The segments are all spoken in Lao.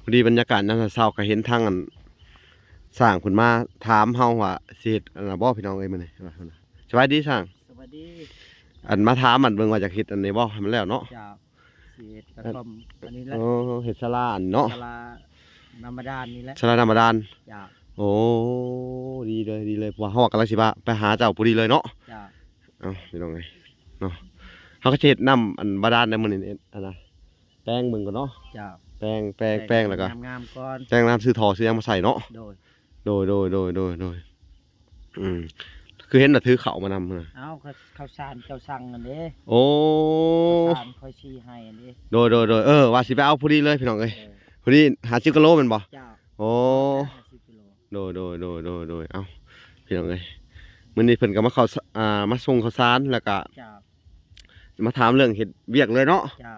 ພໍດີບັນຍາກາດຍາມເຊົ້າໆ ກໍເຫັນທາງ ອັນ ຊ່າງເພິ່ນມາຖາມເຮົາວ່າຊິເຮັດອັນນັ້ນບໍ່ ພີ່ນ້ອງເອີຍ ມື້ນີ້. ສະບາຍດີຊ່າງ. ສະບາຍດີ. ອັນ ມາຖາມ ອັນ ເບິ່ງວ່າຢາກເຮັດອັນນີ້ບໍ່ ໃຫ້ມັນແລ້ວເນາະ. ເຈົ້າ. ຊິເຮັດກະທ່ອມອັນນີ້ແຫຼະ. ໂອ້ ເຮັດສາລາອັນເນາະ. ສາລານ້ຳບາດານນີ້ແຫຼະ. ສາລານ້ຳບາດານ. ເຈົ້າ. ໂອ້ ດີເລີຍ ດີເລີຍ ເພາະວ່າເຮົາກຳລັງຊິວ່າໄປຫາເຈົ້າພໍດີເລີຍເນາະ. ເຈົ້າ. ເອົາ ພີ່ນ້ອງເອີຍເນາະ ເຮົາກໍຊິເຮັດນ້ຳອັນບາດານໃນມື້ນີ້ ອັນນະ ແປງເບິ່ງກ່ອນເນາະ. ເຈົ້າ. ແປງ ແປງ ແປງແລ້ວກໍງາມໆກ່ອນ ແປງນ້ຳ ຊື້ທໍ່ຊື້ຫຍັງມາໃສ່ເນາະ. ໂດຍ ໂດຍ ໂດຍ ໂດຍ ໂດຍ ໂດຍ. ອືມ ຄືເຫັນວ່າຖືເຂົ້າມານຳນະ. ເອົາ ເຂົ້າສານເຈົ້າສັ່ງນັ້ນເດ້. ໂອ້ ເຂົ້າສານຂ້ອຍຊີ້ໃຫ້ນັ້ນເດ້. ໂດຍ ໂດຍ ໂດຍ. ເອີ ວ່າຊິໄປເອົາພໍດີເລີຍ ພີ່ນ້ອງເອີຍ. ເອີ ພໍດີຫ້າສິບກິໂລແມ່ນບໍ່? ເຈົ້າ. ໂອ້ ຫ້າສິບກິໂລ. ໂດຍ ໂດຍ ໂດຍ ໂດຍ ໂດຍ. ເອົ້າ ພີ່ນ້ອງເອີຍ ມື້ນີ້ເພິ່ນກໍມາເຂົ້າ ອ່າ ມາສົ່ງເຂົ້າສານ ແລ້ວກໍ ເຈົ້າ ມາຖາມເລື່ອງເຮັດວຽກເລີຍເນາະ. ເຈົ້າ.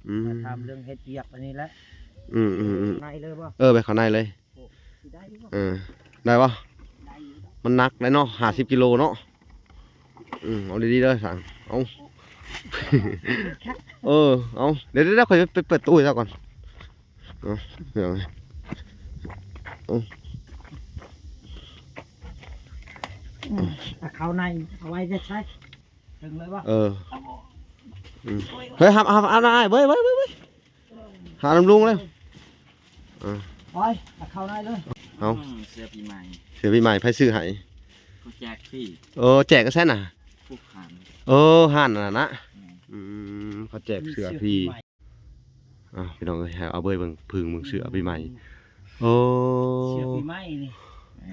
ອືມ ມາຖາມເລື່ອງເຮັດວຽກອັນນີ້ແຫຼະ. ອືມໆໆ. ໃນເລີຍບໍ່? ເອີ ໄປເຂົ້າໃນເລີຍ. ໂອ້ ຊິໄດ້ຢູ່ບໍ່? ເອີ ໄດ້ບໍ່? ໄດ້ຢູ່. ມັນໜັກໄດ໋ເນາະ ຫ້າສິບກິໂລເນາະ. ອືມ ເອົາດີໆເດີຊ່າງ. ເອົາ ເອີ ເອົາ ດຽວໆ ຂ້ອຍໄປເປີດຕູ້ໃຫ້ເຈົ້າກ່ອນ. ເອົາ ເອົາ ເອົາ ອືມ ເອົາເຂົ້າໃນ ເອົາໄວ້ເດັດໃສ່ ເຖິງເລີຍບໍ່? ເອີ ອືມ ເຮີ້ຍ ຫາ ຫາ ຫານາອ້າຍ ເວີຍ ເວີຍ ເວີຍ ຫານຳລຸງເລີຍ. ເອີ ໄປ ເອົາເຂົ້າໃນເລີຍ. ເອົາ ອືມ ເສື້ອປີໃໝ່ ເສື້ອປີໃໝ່ ໃຜຊື້ໃຫ້? ເຂົາແຈກຟຣີ. ເອີ ແຈກຢູ່ໃສນະ? ພວກຮ້ານ ເອີ ຮ້ານນັ້ນນະ. ອືມ ອືມ ເຂົາແຈກເສື້ອຟຣີ. ອ່າ ພີ່ນ້ອງເອີຍ ໃຫ້ອາເບີຍເບິ່ງ ເພິ່ງເບິ່ງເສື້ອປີໃໝ່. ໂອ້ ເສື້ອປີໃໝ່ນີ້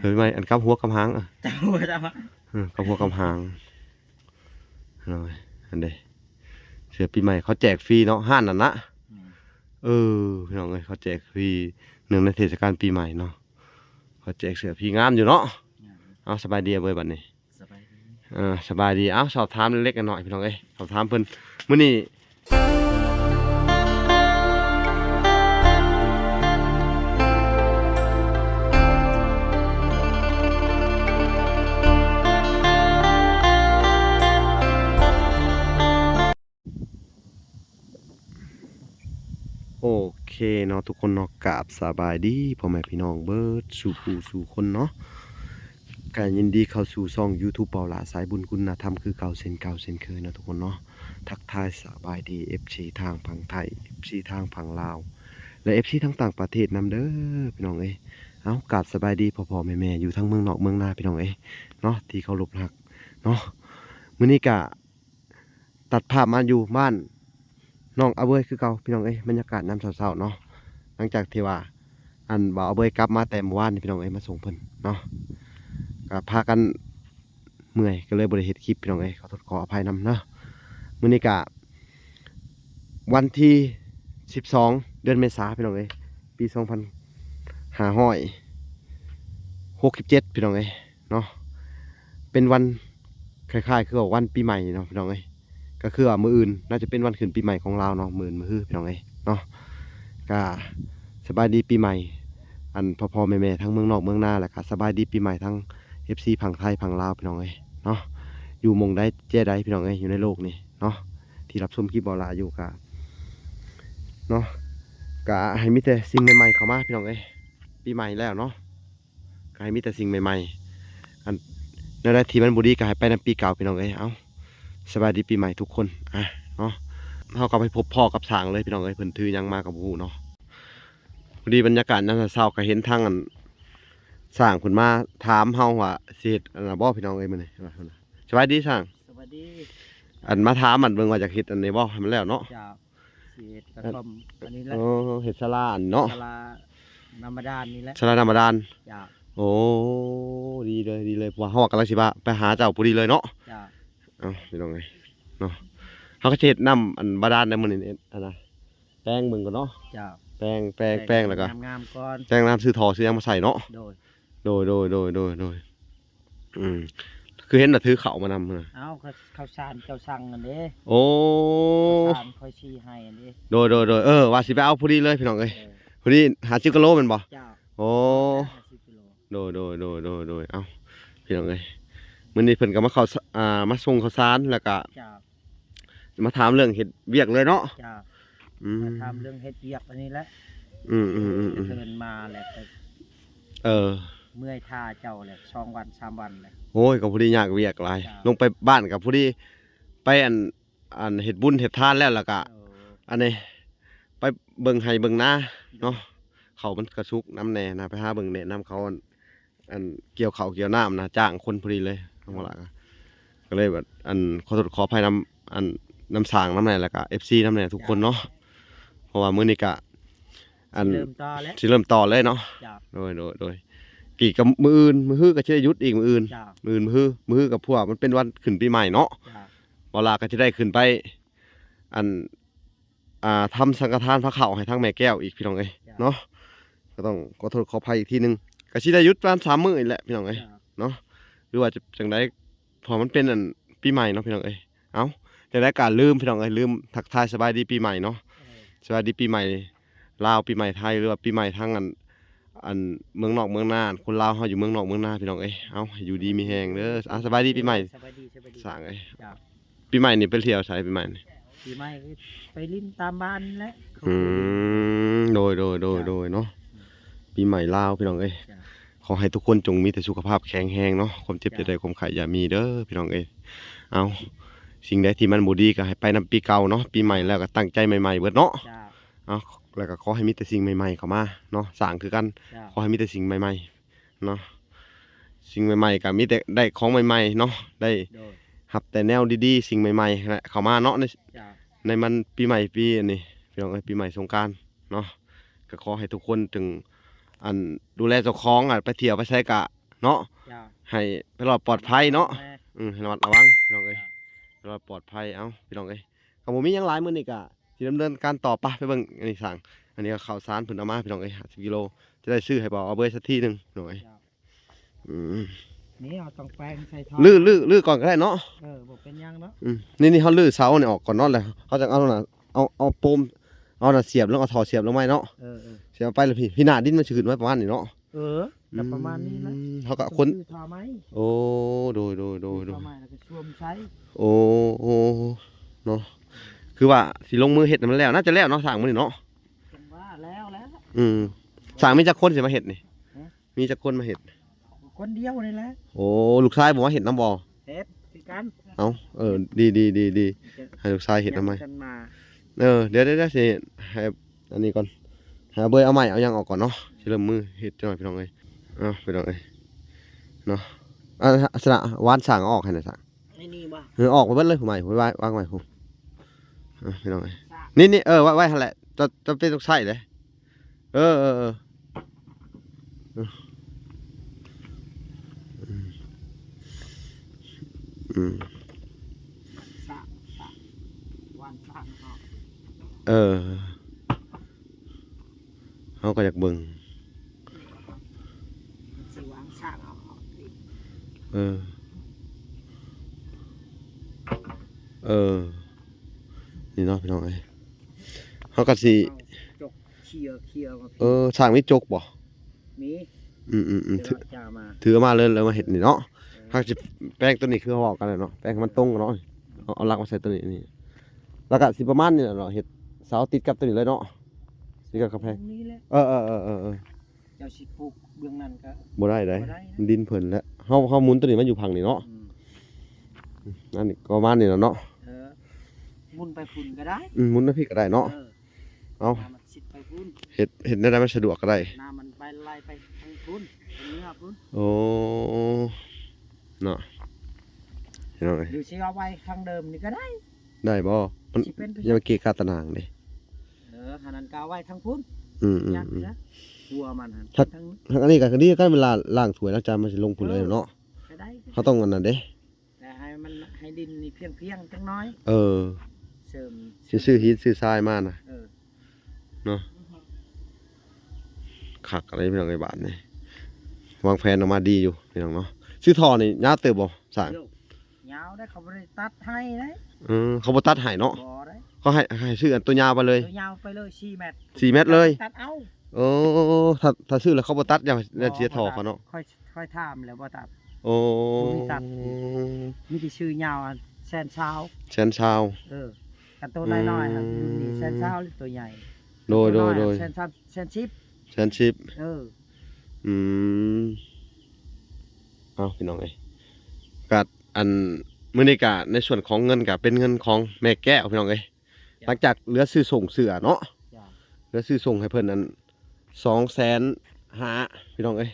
ເສື້ອປີໃໝ່ ອັນກັບຫົວກັບຫາງ ອ່ະ ກັບຫົວກັບຫາງ ເອີ ກັບຫົວກັບຫາງ. ພີ່ນ້ອງເອີຍ ອັນເດ ເສື້ອປີໃໝ່ເຂົາແຈກຟຣີເນາະ ຮ້ານນັ້ນນະ. ແມ່ນ ເອີ ພີ່ນ້ອງເອີຍ ເຂົາແຈກຟຣີ ເນື່ອງໃນເທດສະການປີໃໝ່ເນາະ ເຂົາແຈກເສື້ອຟຣີ ງາມຢູ່ເນາະ. ງາມ ເອົາ ສະບາຍດີອາເບີຍບັດນີ້. ສະບາຍດີ ເອີ ສະບາຍດີ. ເອົາ ສອບຖາມເລັກໆນ້ອຍໆ ພີ່ນ້ອງເອີຍ ສອບຖາມເພິ່ນມື້ນີ້. ໂອເຄເນາະທຸກຄົນເນາະ ກາບສະບາຍດີພໍ່ແມ່ພີ່ນ້ອງເບິດສູ່ຜູ້ສູ່ຄົນເນາະ. ກະຍິນດີເຂົ້າສູ່ຊ່ອງຢູທູບ ເປົ່າຫຼ້າສາຍບຸນຄຸນນະທຳ ຄືເກົ່າເຊັ່ນເກົ່າເຊັ່ນເຄີຍເນາະທຸກຄົນເນາະ. ທັກທາຍສະບາຍດີເອັຟຊີທາງຝັ່ງໄທ ເອັຟຊີທາງຝັ່ງລາວ ແລະ ເອັຟຊີທາງຕ່າງປະເທດນຳເດີພີ່ນ້ອງເອີຍ. ເອົາ ກາບສະບາຍດີພໍ່ໆແມ່ໆ ຢູ່ທັງເມືອງນອກເມືອງນາພີ່ນ້ອງເອີຍເນາະ ທີ່ເຄົາລົບຮັກເນາະ. ມື້ນີ້ກະ ຕັດພາບມາຢູ່ບ້ານນ້ອງອາເວີຍຄືເກົ່າພີ່ນ້ອງເອີຍ. ບັນຍາກາດຍາມເຊົ້າໆເນາະ ຫຼັງຈາກທີ່ວ່າ ອັນ ບ່າວອາເວີຍກັບມາແຕ່ມື້ວານນີ້ພີ່ນ້ອງເອີຍ ມາສົ່ງເພິ່ນເນາະ ກະພາກັນເມື່ອຍ ກໍເລີຍບໍ່ໄດ້ເຮັດຄລິບພີ່ນ້ອງເອີຍ ຂໍໂທດຂໍອະໄພນຳເນາະ. ມື້ນີ້ກະວັນທີສິບສອງ ເດືອນເມສາພີ່ນ້ອງເອີຍ ປີສອງພັນຫ້າຮ້ອຍຫົກສິບເຈັດພີ່ນ້ອງເອີຍ ເນາະ ເປັນວັນຄ້າຍໆຄືວ່າວັນປີໃໝ່ເນາະພີ່ນ້ອງເອີຍ. ກໍຄືວ່າມື້ອື່ນໜ້າຈະເປັນວັນຂຶ້ນປີໃໝ່ຂອງລາວເນາະ ມື້ອື່ນມື້ຮືພີ່ນ້ອງເອີຍເນາະ. ກໍສະບາຍດີປີໃໝ່ ອັນ ພໍ່ໆແມ່ໆທັງເມືອງນອກເມືອງນາ ແລ້ວກໍສະບາຍດີປີໃໝ່ທັງເອັຟຊີຝັ່ງໄທຝັ່ງລາວພີ່ນ້ອງເອີຍເນາະ. ຢູ່ໝ່ອງໃດແຈໃດພີ່ນ້ອງເອີຍ ຢູ່ໃນໂລກນີ້ເນາະ ທີ່ຮັບຊົມຄລິບບ່າວຫຼ້າຢູ່ ກະເນາະ ກະໃຫ້ມີແຕ່ສິ່ງໃໝ່ໆເຂົ້າມາພີ່ນ້ອງເອີຍ. ປີໃໝ່ແລ້ວເນາະ ກໍໃຫ້ມີແຕ່ສິ່ງໃໝ່ໆ ອັນ ແນວໃດທີ່ມັນບໍ່ດີກໍໃຫ້ໄປນຳປີເກົ່າພີ່ນ້ອງເອີຍ. ເອົາ ສະບາຍດີປີໃໝ່ທຸກຄົນ ອ່ະ ເນາະ. ເຮົາກໍໄປພົບພໍ້ກັບຊ່າງເລີຍພີ່ນ້ອງເອີຍ ເພິ່ນຖືຫຍັງມາກໍບໍ່ຮູ້ເນາະ. ພໍດີບັນຍາກາດຍາມເຊົ້າໆ ກໍເຫັນທາງ ອັນ ຊ່າງເພິ່ນມາຖາມເຮົາວ່າຊິເຮັດອັນນັ້ນບໍ່ພີ່ນ້ອງເອີຍ ມື້ນີ້. ສະບາຍດີຊ່າງ. ສະບາຍດີ. ອັນ ມາຖາມ ອັນ ເບິ່ງວ່າຢາກເຮັດອັນນີ້ບໍ່ ໃຫ້ມັນແລ້ວເນາະ. ເຈົ້າ. ຊິເຮັດກະທ່ອມອັນນີ້ແຫຼະ. ເອີ ເຮັດສາລາອັນເນາະ ສາລານ້ຳບາດານນີ້ແຫຼະ. ສາລານ້ຳບາດານ. ເຈົ້າ. ໂອ້ ດີເລີຍ ດີເລີຍ ເພາະວ່າເຮົາກຳລັງຊິວ່າໄປຫາເຈົ້າພໍດີເລີຍເນາະ. ເຈົ້າ. ເອົາ ພີ່ນ້ອງເອີຍເນາະ ເຮົາກໍຊິເຮັດນ້ຳອັນບາດານໃນມື້ນີ້ ອັນນະ ແປງເບິ່ງກ່ອນເນາະ. ເຈົ້າ. ແປງ ແປງ ແປງ ແລ້ວກໍງາມໆກ່ອນ ແປງນ້ຳ ຊື້ທໍ່ຊື້ຫຍັງມາໃສ່ເນາະ. ໂດຍ ໂດຍ ໂດຍ ໂດຍ ໂດຍ ໂດຍ. ອືມ ຄືເຫັນວ່າຖືເຂົ້າມານຳນະ. ເອົາ ເຂົ້າສານເຈົ້າສັ່ງນັ້ນເດ້. ໂອ້ ເຂົ້າສານຂ້ອຍຊີ້ໃຫ້ນັ້ນເດ້. ໂດຍ ໂດຍ ໂດຍ. ເອີ ວ່າຊິໄປເອົາພໍດີເລີຍພີ່ນ້ອງເອີຍ. ເອີ ພໍດີຫ້າສິບກິໂລແມ່ນບໍ່? ເຈົ້າ. ໂອ້ ຫ້າສິບກິໂລ. ໂດຍ ໂດຍ ໂດຍ ໂດຍ ໂດຍ. ເອົ້າ ພີ່ນ້ອງເອີຍ ມື້ນີ້ເພິ່ນກໍມາເຂົ້າ ອ່າ ມາສົ່ງເຂົ້າສານ ແລ້ວກໍ ເຈົ້າ ມາຖາມເລື່ອງເຮັດວຽກເລີຍເນາະ. ເຈົ້າ. ອືມ ມາຖາມເລື່ອງເຮັດວຽກອັນນີ້ແຫຼະ. ອືມໆໆໆ ເດີນມາແລ້ວກໍ ເອີ ເມື່ອຍທ່າເຈົ້າແລ້ວ ສອງວັນສາມວັນແລ້ວ. ໂອ້ຍ ກໍພໍດີຍາກວຽກຫຼາຍ ຈ້າ ລົງໄປບ້ານກໍພໍດີໄປ ອັນ ອັນເຮັດບຸນເຮັດທານແລ້ວ ແລ້ວກະ ເອີ ອັນນີ້ໄປເບິ່ງໄຮ່ເບິ່ງນາເນາະ ເຂົ້າມັນກະສຸກນຳແດ່ນະ ໄປຫາເບິ່ງແນະນຳເຂົາ ອັນ ອັນກ່ຽວເຂົ້າກ່ຽວນ້ຳນະ ຈ້າງຄົນພໍດີເລີຍ ເອີ ເອົາລະ ກໍເລີຍແບບ ອັນ ຂໍໂທດຂໍອະໄພນຳ ອັນ ນຳຊ່າງນຳແດ່ ແລ້ວກະເອັຟຊີນຳແດ່ທຸກຄົນເນາະ ເພາະວ່າມື້ນີ້ກະ ອັນ ຊິເລີ່ມຕໍ່ແລ້ວ ຊິເລີ່ມຕໍ່ເລີຍເນາະ ຈ້າ ໂດຍ ໂດຍ ໂດຍ ກີກກັບມື້ອື່ນ ມື້ຮືກໍຊິໄດ້ຢຸດອີກມື້ອື່ນ ຈ້າ ມື້ອື່ນ ມື້ຮື ມື້ຮືກໍເພາະວ່າມັນເປັນວັນຂຶ້ນປີໃໝ່ເນາະ ຈ້າ ບໍ່ລາກໍຊິໄດ້ຂຶ້ນໄປ ອັນ ອ່າ ທຳສັງຄະທານພາເຂົ້າໃຫ້ທາງແມ່ແກ້ວອີກ ພີ່ນ້ອງເອີຍ ເນາະ ກໍຕ້ອງຂໍໂທດຂໍອະໄພອີກທີໜຶ່ງ ກໍຊິໄດ້ຢຸດປະມານສາມມື້ນີ້ແຫຼະ ພີ່ນ້ອງເອີຍ ເນາະ ຫຼືວ່າຈະຈັ່ງໃດ ເພາະມັນເປັນ ອັນ ປີໃໝ່ເນາະ ພີ່ນ້ອງເອີຍ. ເອົ້າ ຈັ່ງໃດກໍລືມ ພີ່ນ້ອງເອີຍ ລືມທັກທາຍສະບາຍດີປີໃໝ່ເນາະ ເອີ ສະບາຍດີປີໃໝ່ລາວ ປີໃໝ່ໄທ ຫຼືວ່າປີໃໝ່ທາງ ອັນ ອັນເມືອງນອກເມືອງນາ ຄົນລາວເຮົາຢູ່ເມືອງນອກເມືອງນາ ພີ່ນ້ອງເອີຍ. ເອົ້າ ຢູ່ດີມີແຮງເດີ ອ່າ ສະບາຍດີປີໃໝ່ ສະບາຍດີ ສະບາຍດີ ສ້າງເອີຍ ຈ້າ ປີໃໝ່ນີ້ໄປທ່ຽວໃສ ປີໃໝ່ນີ້? ປີໃໝ່ໄປຫຼິ້ນຕາມບ້ານແຫຼະ ອືມ ໂດຍ ໂດຍ ໂດຍ ຈ້າ ໂດຍເນາະ ປີໃໝ່ລາວ ພີ່ນ້ອງເອີຍ ຈ້າ ຂໍໃຫ້ທຸກຄົນຈົ່ງມີແຕ່ສຸຂະພາບແຂງແຮງເນາະ ຄວາມເຈັບຢ່າໄດ້ ຄວາມໄຂ້ຢ່າມີເດີ ພີ່ນ້ອງເອີຍ. ເອົ້າ ສິ່ງໃດທີ່ມັນບໍ່ດີກໍໃຫ້ໄປນຳປີເກົ່າເນາະ ປີໃໝ່ແລ້ວກໍຕັ້ງໃຈໃໝ່ໆເບິດເນາະ ເຈົ້າ ເອົ້າ ແລ້ວກໍຂໍໃຫ້ມີແຕ່ສິ່ງໃໝ່ໆເຂົ້າມາເນາະ ສ້າງຄືກັນ ເຈົ້າ ຂໍໃຫ້ມີແຕ່ສິ່ງໃໝ່ໆ ເນາະ ສິ່ງໃໝ່ໆກໍມີແຕ່ໄດ້ຂອງໃໝ່ໆເນາະ ໄດ້ ໂດຍ ຮັບແຕ່ແນວດີໆ ສິ່ງໃໝ່ໆແຫຼະເຂົ້າມາເນາະ ໃນ ເຈົ້າ ໃນມັນປີໃໝ່ປີອັນນີ້ ພີ່ນ້ອງເອີຍ ປີໃໝ່ສົງການເນາະ ກໍຂໍໃຫ້ທຸກຄົນຈົ່ງ ອັນ ດູແລເຈົ້າຂອງ ອັນ ໄປທ່ຽວໄປໃສກະເນາະ ເຈົ້າ ໃຫ້ໄປລອດປອດໄພເນາະ ແມ່ນ ອືມ ໃຫ້ລະມັດລະວັງ ພີ່ນ້ອງເອີຍ ເຈົ້າ ໃຫ້ລອດປອດໄພ. ເອົ້າ ພີ່ນ້ອງເອີຍ ກໍບໍ່ມີຫຍັງຫຼາຍ ມື້ນີ້ກໍ ຊິດຳເນີນການຕໍ່ ໄປ ໄປເບິ່ງອັນນີ້ຊ່າງ ອັນນີ້ກໍເຂົ້າສານເພິ່ນເອົາມາ ພີ່ນ້ອງເອີຍ ຫ້າສິບກິໂລ ຈະໄດ້ຊື້ໃຫ້ບ່າວເອົາເບີຍສັກທີໜຶ່ງ ພີ່ນ້ອງເອີຍ ອືມ ນີ້ເຮົາຕ້ອງແປງໃສ່ທໍ່ ຮື້ ຮື້ ຮື້ກ່ອນກໍໄດ້ເນາະ ເອີ ບໍ່ເປັນຫຍັງເນາະ ອືມ ນີ້ ນີ້ເຮົາຮື້ເສົານີ້ອອກກ່ອນເນາະ ແລ້ວເຮົາຈັ່ງເອົາ ເອົາ ເອົາໂປມ ເອົາໜ້າສຽບລົງ ເອົາທໍ່ສຽບລົງໄວ້ເນາະ ເອີ ເອີ ສຽບໄປແລ້ວ ພີ້ ພີ້ໜ້າດິນມັນຊິຂຶ້ນມາປະມານນີ້ເນາະ ເອີ ກໍປະມານນີ້ແຫຼະ ອືມ ເຮົາກໍຄົ້ນ ຊື້ທໍ່ໃໝ່ ໂອ້ ໂດຍ ໂດຍ ໂດຍ ຊື້ທໍ່ໃໝ່ແລ້ວກໍຊວມໃສ່ ໂອ້ ໂອ້ ເນາະ ຄືວ່າຊິລົງມືເຮັດໃຫ້ມັນແລ້ວ ໜ້າຈະແລ້ວເນາະ ສ້າງມື້ນີ້ເນາະ ຈັ່ງວ່າແລ້ວແຫຼະ ອືມ ສ້າງມີຈັກຄົນຊິມາເຮັດນີ້ ຮະ ມີຈັກຄົນມາເຮັດ? ຄົນດຽວນີ້ແຫຼະ ໂອ້ ລູກຊາຍບໍ່ມາເຮັດນຳບໍ່? ເຮັດຄືກັນ ເອົ້າ ເອີ ດີ ດີ ດີ ດີ ໃຫ້ລູກຊາຍເຮັດນຳໃໝ່ ເອີ ດຽວ ດຽວ ດຽວຊິໃຫ້ ອັນນີ້ກ່ອນ ຫາເບີຍ ເອົາໄມ້ເອົາຫຍັງອອກກ່ອນເນາະ ຊິເລີ່ມມືເຮັດຈັກໜ້ອຍ ພີ່ນ້ອງເອີຍ ເອົ້າ ພີ່ນ້ອງເອີຍ ເນາະ ອັນ ສະນະ ວານສ້າງເອົາອອກໃຫ້ໜ່ອຍ ສ້າງ ໃນນີ້ບໍ່? ເອີ ອອກໄປເບິດເລີຍ ຜູ້ໃໝ່ ໄວ້ ວາງໄວ້ພຸ້ນ ເອີ ພີ່ນ້ອງເອີຍ ນີ້ ນີ້ ເອີ ໄວ້ ໄວ້ຫັ້ນແຫຼະ ເຈົ້າ ເຈົ້າເປັນລູກຊາຍເດ້ ເອີ ເອີ ເອີ ອືມ ອືມ ສ້າງ ສ້າງ ວານສ້າງເນາະ ເອີ ເຮົາກໍຢາກເບິ່ງ ຊິວາງສ້າງເອົາ ເອີ ເອີ ນີ້ເນາະ ພີ່ນ້ອງເອີຍ ເຮົາກໍຊິ ເອົາຈົກເຂ່ຍ ເຂ່ຍມາ ເອີ ຊ່າງມີຈົກບໍ່? ມີ ອືມໆໆ ຖື ເອົາມາ ຖືເອົາມາເລີຍ ແລ້ວມາເຮັດນີ້ເນາະ ເອີ ເຮົາຊິແປງຕົວນີ້ ຄືເຮົາເວົ້າກັນແຫຼະເນາະ ແປງໃຫ້ມັນຕົງເນາະ ເອົາ ເອົາຫຼັກມາໃສ່ຕົວນີ້ ນີ້ ແລ້ວກໍຊິປະມານນີ້ແຫຼະເນາະ ເຮັດເສົາຕິດກັບຕົວນີ້ເລີຍເນາະ ຕິດກັບກຳແພງນີ້ແຫຼະ ເອີໆໆໆ ເຈົ້າຊິປູກເບື້ອງນັ້ນກໍບໍ່ໄດ້ໃດ ບໍ່ໄດ້ນະ ມັນດິນເພິ່ນແຫຼະ ເຮົາ ເຮົາໝູນຕົວນີ້ມາຢູ່ຝັ່ງນີ້ເນາະ ອືມ ອັນນີ້ກໍປະມານນີ້ແຫຼະເນາະ ເອີ ໝູນໄປພຸ້ນກໍໄດ້ ອືມ ໝູນໄປພີ້ກໍໄດ້ເນາະ ເອີ ເອົາ ຊິໄປພຸ້ນ ເຮັດ ເຮັດແນວໃດມັນສະດວກກໍໄດ້ ນ້ຳມັນໄປໄຫຼໄປທາງພຸ້ນ ໄປເມືອພຸ້ນ ໂອ້ ເນາະ ພີ່ນ້ອງເອີຍ ຫຼືຊິເອົາໄວ້ທາງເດີມນີ້ກໍໄດ້ ໄດ້ບໍ່? ມັນ ຊິເປັນໄປ ຢ່າໄປເກະກະຕາໜ່າງເດ້ ເອີ ອັນນັ້ນກໍເອົາໄວ້ທາງພຸ້ນ ອືມໆໆ ຫົວມັນຫັ້ນ ທາງ ທາງອັນນີ້ກໍດີ ຄັນເວລາລ້າງຖ້ວຍລ້າງຈານມັນຊິລົງພຸ້ນເລີຍເນາະ ເອີ ກໍໄດ້ ເຮົາຕ້ອງອັນນັ້ນເດ້ ແຕ່ໃຫ້ມັນ ໃຫ້ດິນນີ້ພຽງໆຈັກໜ້ອຍ ເອີ ເສີມ ຊິຊື້ຫີນຊື້ຊາຍມານະ ເອີ ເນາະ ຄັກອັນນີ້ ພີ່ນ້ອງເອີຍ ບາດນີ້ ວາງແຜນອອກມາດີຢູ່ ພີ່ນ້ອງເນາະ ຊື້ທໍ່ນີ້ຍາວເຕີບບໍ່ ສ້າງ? ຍາວເດ້ ເຂົາບໍ່ໄດ້ຕັດໃຫ້ເດ້ ເອີ ເຂົາບໍ່ຕັດໃຫ້ເນາະ ບໍ່ໄດ້ ເຂົາໃຫ້ ໃຫ້ຊື້ອັນໂຕຍາວໄປເລີຍ ໂຕຍາວໄປເລີຍ ສີ່ແມັດ ສີ່ແມັດເລີຍ ຕັດເອົາ ໂອ້ ຖ້າ ຖ້າຊື້ແລ້ວເຂົາບໍ່ຕັດ ຢ້ານ ຢ້ານເສຍທໍ່ເຂົາເນາະ ຂ້ອຍ ຂ້ອຍຖາມແລ້ວບໍ່ຕັດ ໂອ້ ບໍ່ມີຕັດ ມີແຕ່ຊື້ຍາວ ແສນຊາວ ແສນຊາວ ເອີ ຄັນໂຕນ້ອຍໆຫັ້ນ ອືມ ແສນຊາວ ຫຼືໂຕໃຫຍ່ ໂດຍ ໂດຍ ໂດຍ ແສນສາມ ແສນສິບ ແສນສິບ ເອີ ອືມ ເອົາ ພີ່ນ້ອງເອີຍ ກະ ອັນ ມື້ນີ້ກະໃນສ່ວນຂອງເງິນກະເປັນເງິນຂອງແມ່ແກ້ວ ພີ່ນ້ອງເອີຍ ຫຼັງຈາກເຫຼືອຊື້ສົ່ງເສື້ອເນາະ ເຫຼືອຊື້ສົ່ງໃຫ້ເພິ່ນ ອັນ ສອງແສນຫ້າ ພີ່ນ້ອງເອີຍ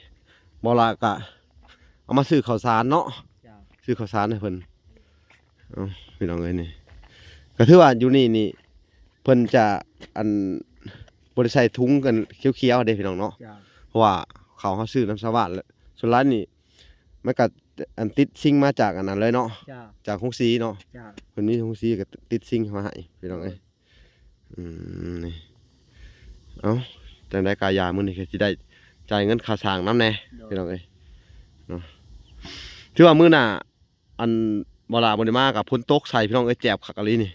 ບໍ່ລະກະເອົາມາຊື້ເຂົ້າສານເນາະ ຊື້ເຂົ້າສານໃຫ້ເພິ່ນ ເອົາ ພີ່ນ້ອງເອີຍ ນີ້ ກໍຖືວ່າຢູ່ນີ້ນີ້ ເພິ່ນຈະ ອັນ ບໍ່ໄດ້ໃສ່ຖົງກັນຂຽວໆເດ້ ພີ່ນ້ອງເນາະ ເພາະວ່າເຂົ້າເຮົາຊື້ນຳຊາວບ້ານ ແລະ ສ່ວນຫຼາຍນີ້ ມັນກໍ ອັນ ຕິດຊິງມາຈາກອັນນັ້ນເລີຍເນາະ ຈາກໂຮງສີເນາະ ເພິ່ນມີໂຮງສີກໍຕິດຊິງມາໃຫ້ ພີ່ນ້ອງເອີຍ ອືມ ນີ້ ເອົ້າ ຈັ່ງໃດກະຢ່າ ມື້ນີ້ກໍຊິໄດ້ຈ່າຍເງິນຄ່າສ້າງນຳແດ່ ໂດຍ ພີ່ນ້ອງເອີຍ ເນາະ ຖືວ່າມື້ໜ້າ ອັນ ບໍ່ລະບໍ່ໄດ້ມາ ກໍຝົນຕົກໃສ່ ພີ່ນ້ອງເອີຍ ແຈບຄັກອີ່ຫຼີນີ້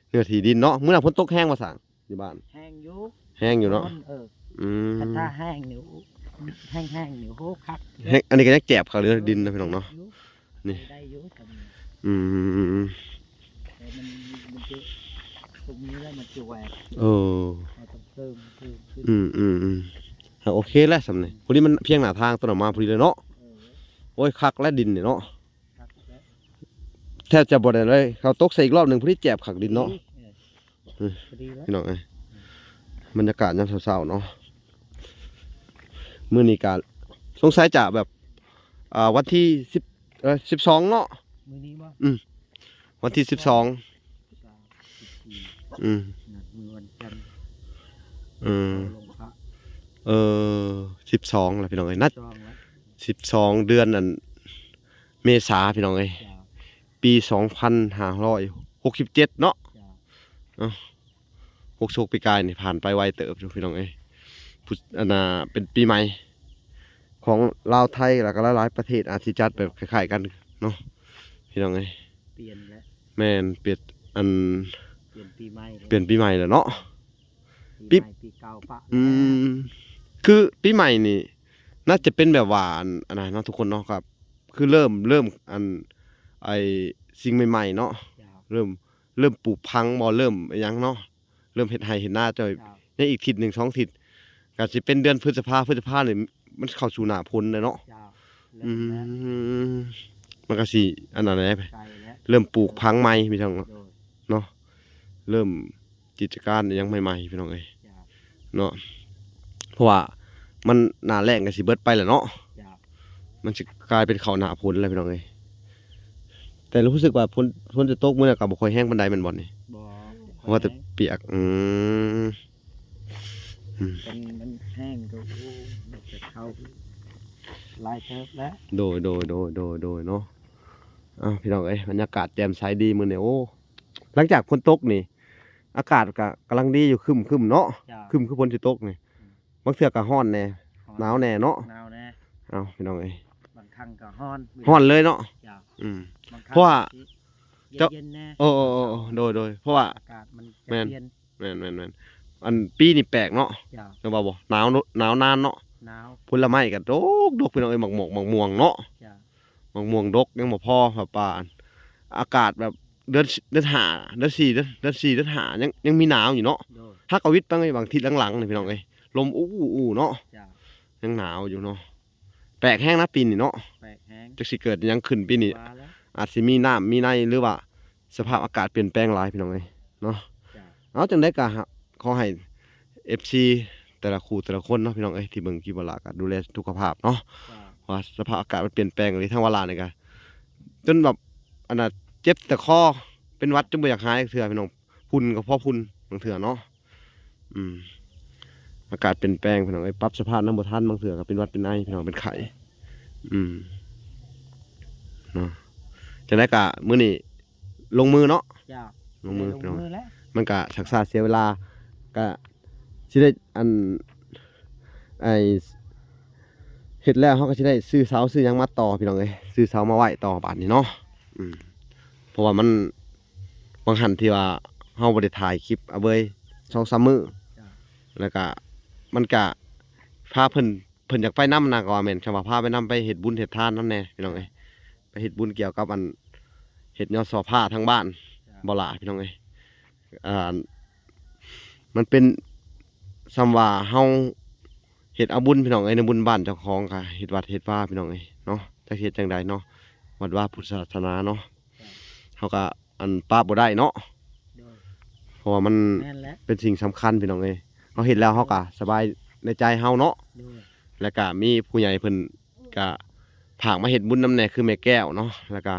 ເນື້ອທີ່ດິນເນາະ ມື້ໜ້າຝົນຕົກແຮງບໍ່ຊ່າງ ຢູ່ບ້ານ ແຮງຢູ່ ແຮງຢູ່ເນາະ ເອີ ອືມ ຄັນຖ້າແຮງນີ້ ແຮງໆນີ້ ໂອ້ ຄັກ ແຮງ ອັນນີ້ກໍຍັງແຈບຄັກເລີຍ ດິນນະ ພີ່ນ້ອງເນາະ ນີ້ ໄດ້ຢູ່ ອືມ ແຕ່ມັນ ມັນຈະ ຕົງນີ້ແລ້ວມັນຈະແຫວກ ເອີ ເຮົາຕ້ອງເພີ່ມ ເພີ່ມຂຶ້ນ ອືມໆໆ ຫາກໂອເຄແລ້ວສ່ຳນີ້ ພໍດີມັນພຽງໜ້າທາງ ຕົວນຳມາພໍດີເລີຍເນາະ ເອີ ໂອ້ຍ ຄັກແລ້ວດິນນີ້ເນາະ ຄັກແລ້ວ ແທບຈະບໍ່ໄດ້ເລີຍ ເຂົາຕົກໃສ່ອີກລອບໜຶ່ງ ພໍດີແຈບຄັກດິນເນາະ ເອີ ອືມ ພໍດີແລ້ວ ພີ່ນ້ອງເອີຍ ບັນຍາກາດຍາມເຊົ້າໆເນາະ ມື້ນີ້ກະສົງໄສຈະແບບ ອ່າ ວັນທີສິບ ເອີ ສິບສອງເນາະ ມື້ນີ້ບໍ່ ອືມ ວັນທີສິບສອງ ສິບສາມ ສິບສີ່ ອືມ ນັດມື້ວັນຈັນ ເອີ ລົງພະ ເອີ ສິບສອງແລ້ວ ພີ່ນ້ອງເອີຍ ນັດ ສິບສອງແລ້ວ ສິບສອງ ເດືອນ ອັນ ເມສາ ພີ່ນ້ອງເອີຍ ເຈົ້າ ປີສອງພັນຫ້າຮ້ອຍຫົກສິບເຈັດເນາະ ເຈົ້າ ເອົ້າ ຫົກສິບຫົກ ປີກາຍນີ້ຜ່ານໄປໄວເຕີບຢູ່ ພີ່ນ້ອງເອີຍ ຜູ້ ອັນນ່າ ເປັນປີໃໝ່ຂອງລາວໄທ ແລ້ວກໍຫຼາຍໆປະເທດອາດຊິຈັດແບບຄ້າຍໆກັນເນາະ ພີ່ນ້ອງເອີຍ ປ່ຽນແລ້ວ ແມ່ນ ປ່ຽນ ອັນ ປ່ຽນປີໃໝ່ ປ່ຽນປີໃໝ່ແລ້ວເນາະ ປີ ປີໃໝ່ ປີເກົ່າປະ ອືມ ຄືປີໃໝ່ນີ້ ໜ້າຈະເປັນແບບວ່າ ອັນ ອັນນັ້ນເນາະ ທຸກຄົນເນາະ ກໍຄືເລີ່ມ ເລີ່ມ ອັນ ໄອ້ ສິ່ງໃໝ່ໆເນາະ ເລີ່ມ ເລີ່ມປູກຝັງບໍ່ ເລີ່ມອີ່ຫຍັງເນາະ ເລີ່ມເຮັດໄຮ່ເຮັດນາ ເຈົ້າ ຍັງອີກທິດໜຶ່ງສອງທິດ ກໍຊິເປັນເດືອນພຶດສະພາ ພຶດສະພານີ້ມັນເຂົ້າສູ່ໜ້າຝົນແລ້ວເນາະ ເຈົ້າ ອືມ ເລີ່ມແລ້ວ ມັນກໍຊິອັນນັ້ນແຫຼະ ໃກ້ແລ້ວ ເລີ່ມປູກຝັງໃໝ່ ພີ່ນ້ອງ ໂດຍ ເນາະ ເລີ່ມກິດຈະການອີ່ຫຍັງໃໝ່ໆ ພີ່ນ້ອງເອີຍ ເຈົ້າ ເນາະ ເພາະວ່າມັນໜ້າແລ້ງກໍຊິເບິດໄປແລ້ວເນາະ ເຈົ້າ ມັນຊິກາຍເປັນເຂົ້າໜ້າຝົນແລ້ວ ພີ່ນ້ອງເອີຍ ແຕ່ຮູ້ສຶກວ່າຝົນ ຝົນຈະຕົກມື້ນັ້ນກໍບໍ່ຄ່ອຍແຮງປານໃດແມ່ນບໍ່ນີ້ ບໍ່ ເພາະວ່າແຕ່ປຽກ ອືມ ອືມ ມັນ ມັນແຫ້ງກໍ ໂອ້ ມັນຈະເຂົ້າຫຼາຍເຕີບແລ້ວ ໂດຍ ໂດຍ ໂດຍ ໂດຍ ໂດຍເນາະ ອ້າວ ພີ່ນ້ອງເອີຍ ບັນຍາກາດແຈ່ມໃສດີມື້ນີ້ ໂອ້ ຫຼັງຈາກຝົນຕົກນີ້ ອາກາດກໍກຳລັງດີຢູ່ ຄຶ້ມໆເນາະ ເຈົ້າ ຄຶ້ມຄືຝົນຊິຕົກນີ້ ອືມ ບາງເທື່ອກໍຮ້ອນແດ່ ຮ້ອນ ໜາວແດ່ເນາະ ໜາວແດ່ ເອົ້າ ພີ່ນ້ອງເອີຍ ບາງຄັ້ງກໍຮ້ອນ ຮ້ອນເລີຍເນາະ ເຈົ້າ ອືມ ບາງຄັ້ງ ເພາະວ່າ ກໍຊິເຢັນແດ່ ໂອ້ ໂດຍ ໂດຍ ເພາະວ່າ ອາກາດມັນຈະ ແມ່ນ ປ່ຽນ ແມ່ນໆໆ ອັນປີນີ້ແປກເນາະ ເຈົ້າ ແມ່ນບໍ່ ໜາວ ໜາວນານເນາະ ໜາວ ຜົນລະໄມ້ກໍດົກໆ ພີ່ນ້ອງເອີຍ ໝາກໝວກ ໝາກມ່ວງເນາະ ເຈົ້າ ໝາກມ່ວງດົກ ຍັງບໍ່ພໍ ແບບວ່າ ອາກາດແບບເດືອນ ເດືອນຫ້າ ເດືອນສີ່ ເດືອນ ເດືອນສີ່ ເດືອນຫ້າ ຍັງ ຍັງມີໜາວຢູ່ເນາະ ໂດຍ ຫາກະວິດໄປບາງທິດຫຼັງໆນີ້ ພີ່ນ້ອງເອີຍ ລົມອູ່ໆເນາະ ເຈົ້າ ຍັງໜາວຢູ່ເນາະ ແປກແຮງນະປີນີ້ເນາະ ແປກແຮງ ຈັກຊິເກີດຫຍັງຂຶ້ນປີນີ້ ວ່າແລ້ວ ອາດຊິມີນ້ຳມີໃນ ຫຼືວ່າສະພາບອາກາດປ່ຽນແປງຫຼາຍ ພີ່ນ້ອງເອີຍເນາະ ເຈົ້າ ເອົາ ຈັ່ງໃດກໍຂໍໃຫ້ເອັຟຊີແຕ່ລະຄູ່ແຕ່ລະຄົນເນາະ ພີ່ນ້ອງເອີຍ ທີ່ເບິ່ງຄລິບວາລາກໍດູແລສຸຂະພາບເນາະ ເຈົ້າ ວ່າສະພາບອາກາດມັນປ່ຽນແປງອີ່ຫຼີ ທາງວາລານີ້ກໍຈົນແບບ ອັນນ່າ ເຈັບແຕ່ຄໍ ເປັນຫວັດຈົນບໍ່ຢາກຫາຍຈັກເທື່ອ ພີ່ນ້ອງ ຝຸ່ນກໍພໍຝຸ່ນບາງເທື່ອເນາະ ອືມ ອາກາດປ່ຽນແປງ ພີ່ນ້ອງເອີຍ ປັບສະພາບນຳບໍ່ທັນ ບາງເທື່ອກໍເປັນຫວັດເປັນໄອ ພີ່ນ້ອງ ເປັນໄຂ້ ອືມ ເນາະ ຈັ່ງໃດກໍມື້ນີ້ລົງມືເນາະ ເຈົ້າ ລົງມື ລົງມືແລ້ວ ພີ່ນ້ອງ ມັນກໍຊັກຊ້າເສຍເວລາ ກໍຊິໄດ້ ອັນ ໄອ້ ເຮັດແລ້ວເຮົາກໍຊິໄດ້ຊື້ເສົາຊື້ຫຍັງມາຕໍ່ ພີ່ນ້ອງເອີຍ ຊື້ເສົາມາໄວ້ຕໍ່ບາດນີ້ເນາະ ອືມ ເພາະວ່າມັນ ບາງຫັ້ນທີ່ວ່າເຮົາບໍ່ໄດ້ຖ່າຍຄລິບອາເບີຍສອງສາມມື້ ເຈົ້າ ແລ້ວກະມັນກະພາເພິ່ນ ເພິ່ນຢາກໄປນຳນະ ກໍວ່າແມ່ນ ຄຳວ່າພາໄປນຳ ໄປເຮັດບຸນເຮັດທານນຳແດ່ ພີ່ນ້ອງເອີຍ ໄປເຮັດບຸນກ່ຽວກັບອັນ ເຮັດຍອດສໍ້ຜ້າທາງບ້ານ ເຈົ້າ ບໍ່ຫຼ້າ ພີ່ນ້ອງເອີຍ ອ່າ ມັນເປັນ ສ່ຳວ່າເຮົາເຮັດເອົາບຸນ ພີ່ນ້ອງເອີຍ, ໃນບຸນບ້ານເຈົ້າຂອງກະເຮັດວັດເຮັດວາ ພີ່ນ້ອງເອີຍເນາະ, ຈັກເຮັດຈັ່ງໃດເນາະ, ວັດວາພຸດທະສາສະໜາເນາະ, ເຮົາກະ ອັນ ປະບໍ່ໄດ້ເນາະ, ໂດຍ ເພາະວ່າມັນ ແມ່ນແຫຼະ ເປັນສິ່ງສຳຄັນ ພີ່ນ້ອງເອີຍ. ເຮົາເຮັດແລ້ວເຮົາກະສະບາຍໃນໃຈເຮົາເນາະ, ໂດຍ ແລ້ວກະມີຜູ້ໃຫຍ່ເພິ່ນກະຝາກມາເຮັດບຸນນຳແດ່ ຄືແມ່ແກ້ວເນາະ, ແລ້ວກະ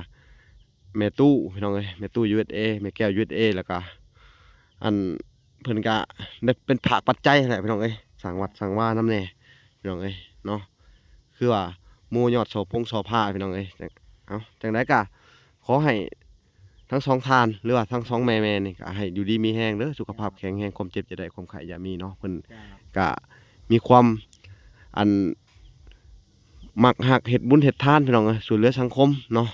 ແມ່ຕູ້ ພີ່ນ້ອງເອີຍ, ແມ່ຕູ້ ຢູເອສເອ, ແມ່ແກ້ວ ຢູເອສເອ, ແລ້ວກະ ອັນ ເພິ່ນກະໄດ້ເປັນພາກປັດໄຈຫັ້ນແຫຼະ ພີ່ນ້ອງເອີຍ, ສ້າງວັດສ້າງວານຳແດ່ ພີ່ນ້ອງເອີຍເນາະ, ຄືວ່າໂມຍອດສໍພົງສໍພາ ພີ່ນ້ອງເອີຍ. ເອົາ ຈັ່ງໃດກະຂໍໃຫ້ ທັງສອງທ່ານ ຫຼືວ່າທັງສອງແມ່ໆນີ້ ກະໃຫ້ຢູ່ດີມີແຮງເດີ, ສຸຂະພາບແຂງແຮງ, ຄວາມເຈັບຢ່າໄດ້ ຄວາມໄຂ້ຢ່າມີເນາະ. ເພິ່ນ ເຈົ້າ ກະມີຄວາມ ອັນ ມັກຮັກເຮັດບຸນເຮັດທານ ພີ່ນ້ອງເອີຍ, ຊ່ວຍເຫຼືອສັງຄົມເນາະ.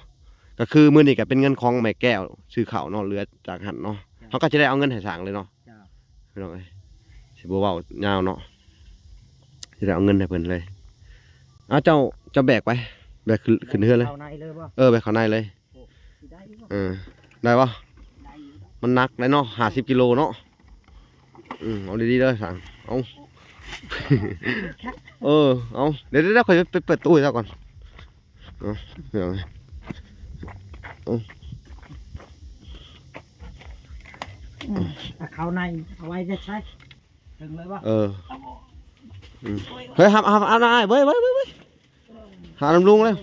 ກະຄືມື້ນີ້ກະເປັນເງິນຂອງແມ່ແກ້ວ ຊື້ເຂົ້າເນາະ, ເຫຼືອຈາກຫັ້ນເນາະ, ເຈົ້າ ເຮົາກະຈະໄດ້ເອົາເງິນໃຫ້ຊ່າງເລີຍເນາະ, ເຈົ້າ ພີ່ນ້ອງເອີຍ. ຊິບໍ່ເວົ້າຍາວເນາະ, ຊິໄດ້ເອົາເງິນໃຫ້ເພິ່ນເລີຍ. ເອົາ ເຈົ້າ ເຈົ້າແບກໄປ ແບກຂຶ້ນ ຂຶ້ນເຮືອນເລີຍ, ເຂົ້າໃນເລີຍບໍ່? ເອີ ແບກເຂົ້າໃນເລີຍ. ໂອ້ ຊິໄດ້ຢູ່ບໍ່? ເອີ ໄດ້ບໍ່? ໄດ້ຢູ່ ມັນໜັກໄດ໋ເນາະ, ຫ້າສິບກິໂລເນາະ. ອືມ ເອົາດີໆເດີຊ່າງ. ເອົາ ເອີ ເອົາ ດຽວໆ ຂ້ອຍໄປເປີດຕູ້ໃຫ້ເຈົ້າກ່ອນ. ເອົາ ເອົາ ອືມ ເຂົ້າໃນເອົາໄວ້ໃສ່ ເຖິງເລີຍບໍ່? ເອີ ອືມ ເຮີ້ຍ ຮັບ ຮັບ ຮັບນະອ້າຍ ເວີຍ ເວີຍ ເວີຍ ເວີຍ ຫານຳລຸງເລີຍ.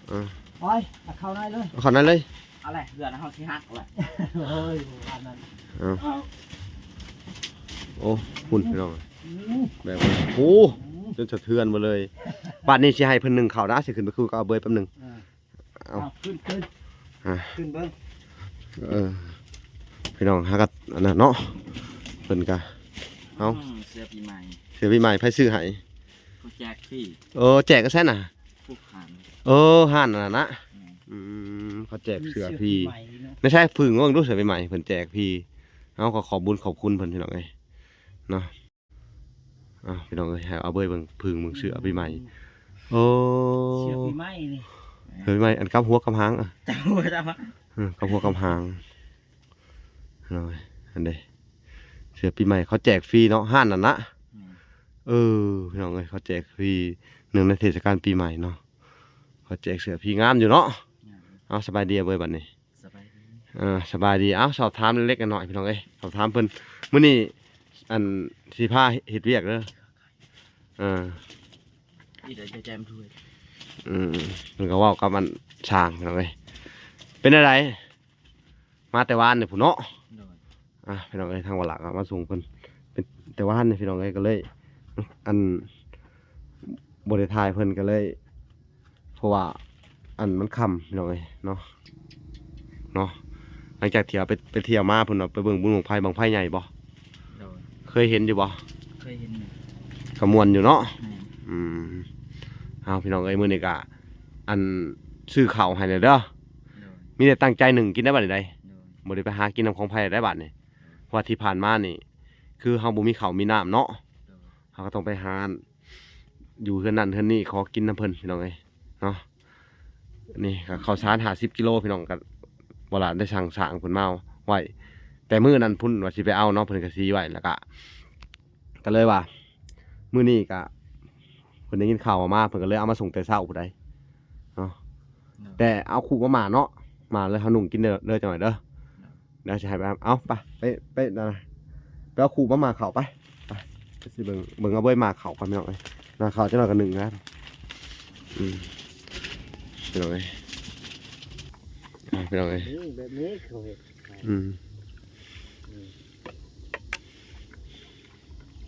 ເອີ ໄປ ເອົາເຂົ້າໃນເລີຍ ເອົາເຂົ້າໃນເລີຍ. ເອົາແຫຼະ ເຮືອນເຮົາຊິຫັກແຫຼະ. ໂອ້ຍ ບໍ່ປານນັ້ນ. ເອົາ ເອົາ ໂອ້ ພຸ້ນພີ່ນ້ອງ ອືມ ແບບ ໂອ້ ອືມ ຈົນສະເທືອນໝົດເລີຍ. ບາດນີ້ຊິໃຫ້ເພິ່ນໜຶ້ງເຂົ້ານະ ຊິຂຶ້ນໄປຄຸຍກັບອາເບີຍແປັບໜຶ່ງ. ເອີ ເອົາ ເອົາ ຂຶ້ນ ຂຶ້ນ ອ່ະ ຂຶ້ນເບິ່ງ. ເອີ ພີ່ນ້ອງຫາກັນອັນນັ້ນເນາະ ເພິ່ນກະ ເອົາ ອືມ ເສື້ອປີໃໝ່ ເສື້ອປີໃໝ່ ໃຜຊື້ໃຫ້? ເຂົາແຈກຟຣີ. ເອີ ແຈກຢູ່ໃສນະ? ພວກຮ້ານ ເອີ ຮ້ານນັ້ນນະ. ອືມ ອືມ ເຂົາແຈກເສື້ອຟຣີ. ໃນໃຊ້ເພິ່ນເບິ່ງດູ ເສື້ອປີໃໝ່ເພິ່ນແຈກຟຣີ. ເຮົາກໍຂອບບຸນຂອບຄຸນເພິ່ນ ພີ່ນ້ອງເອີຍເນາະ. ອ້າວ ພີ່ນ້ອງເອີຍ ໃຫ້ອາເບີຍເບິ່ງ ເພິ່ນເບິ່ງເສື້ອປີໃໝ່. ອືມ ໂອ້ ເສື້ອປີໃໝ່ນີ້ ເສື້ອປີໃໝ່ ອັນກັບຫົວກັບຫາງ ອະ ກັບຫົວກັບຫາງ ເອີ ກັບຫົວກັບຫາງ. ພີ່ນ້ອງເອີຍ ອັນເດ ເສື້ອປີໃໝ່ເຂົາແຈກຟຣີເນາະ ຮ້ານນັ້ນນະ. ອືມ ເອີ ພີ່ນ້ອງເອີຍ ເຂົາແຈກຟຣີ ເນື່ອງໃນເທດສະການປີໃໝ່ເນາະ ເຂົາແຈກເສື້ອຟຣີ ງາມຢູ່ເນາະ. ງາມ ເອົາ ສະບາຍດີອາເບີຍ ບັດນີ້. ສະບາຍດີ ເອີ ສະບາຍດີ. ເອົາ ສອບຖາມເລັກໆນ້ອຍໆ ພີ່ນ້ອງເອີຍ ສອບຖາມເພິ່ນ ມື້ນີ້ ອັນ ຊິພາເຮັດວຽກເດີ. ເອີ ອີດຈະແຈມຖ້ວຍ. ອືມ ເພິ່ນກໍເວົ້າກັບອັນຊ່າງ ພີ່ນ້ອງເອີຍ. ເປັນແນວໃດ ມາແຕ່ວານນີ້ພຸ້ນເນາະ? ໂດຍ ອ່າ ພີ່ນ້ອງເອີຍ ທາງວາລະກໍມາສົ່ງເພິ່ນ ເປັນແຕ່ວານນີ້ ພີ່ນ້ອງເອີຍ ກໍເລີຍ ອັນ ບໍ່ໄດ້ຖ່າຍເພິ່ນ ກໍເລີຍ ເພາະວ່າ ອັນ ມັນຄ່ຳ ພີ່ນ້ອງເອີຍເນາະ ເນາະ. ຫຼັງຈາກທີ່ເຮົາໄປ ໄປທ່ຽວມາ ເພິ່ນວ່າໄປເບິ່ງບຸນບັ້ງໄຟ ບັ້ງໄຟໃຫຍ່ບໍ່? ໂດຍ ເຄີຍເຫັນຢູ່ບໍ່? ເຄີຍເຫັນຢູ່ ກໍມ່ວນຢູ່ເນາະ. ແມ່ນ ອືມ ເອົາ ພີ່ນ້ອງເອີຍ ມື້ນີ້ກະ ອັນ ຊື້ເຂົ້າໃຫ້ແດ່ເດີ. ໂດຍ ມີແຕ່ຕັ້ງໃຈໜຶ້ງກິນໄດ້ບັດນີ້ໃດ. ໂດຍ ບໍ່ໄດ້ໄປຫາກິນນຳຂອງໃຜໄດ້ບັດນີ້. ໂດຍ ເພາະວ່າທີ່ຜ່ານມານີ້ ຄືເຮົາບໍ່ມີເຂົ້າມີນ້ຳເນາະ. ໂດຍ ເຮົາກໍຕ້ອງໄປຫາ ຢູ່ເຮືອນນັ້ນເຮືອນນີ້ ຂໍກິນນຳເພິ່ນ ພີ່ນ້ອງເອີຍເນາະ. ນີ້ກໍເຂົ້າສານຫ້າສິບກິໂລ ພີ່ນ້ອງ ກໍບໍ່ຫຼານໄດ້ສັ່ງ ສ້າງເພິ່ນມາໄວ້ ແຕ່ມື້ນັ້ນພຸ້ນວ່າຊິໄປເອົາເນາະ ເພິ່ນກໍຊີໄວ້ ແລ້ວກໍ ກໍເລີຍວ່າ ມື້ນີ້ກໍ ເພິ່ນໄດ້ຍິນຂ່າວມາ ເພິ່ນກໍເລີຍເອົາມາສົ່ງແຕ່ເຊົ້າພຸ້ນໃດເນາະ. ໂດຍ ແຕ່ເອົາຄຸມາມ່າເນາະ ມາແລ້ວເຮົານຸ່ງກິນເດີ ເດີ ຈັກໜ້ອຍເດີ. ໂດຍ ດຽວຊິໃຫ້ໄປ ເອົາ ໄປ ໄປ ໄປ ໄປເອົາຄຸມາມ່າເຂົ້າໄປ ໄປ ໄປຊິເບິ່ງ ເບິ່ງເອົາເບີຍໝາກເຂົ້າກ່ອນ ພີ່ນ້ອງເອີຍ. ໝາກເຂົ້າຈັກໜ້ອຍກໍໜຶ້ງນະ ອືມ ພີ່ນ້ອງເອີຍ ອ່າ ພີ່ນ້ອງເອີຍ ອືມ ແບບນີ້ເຂົາເຮັດ ອືມ ອືມ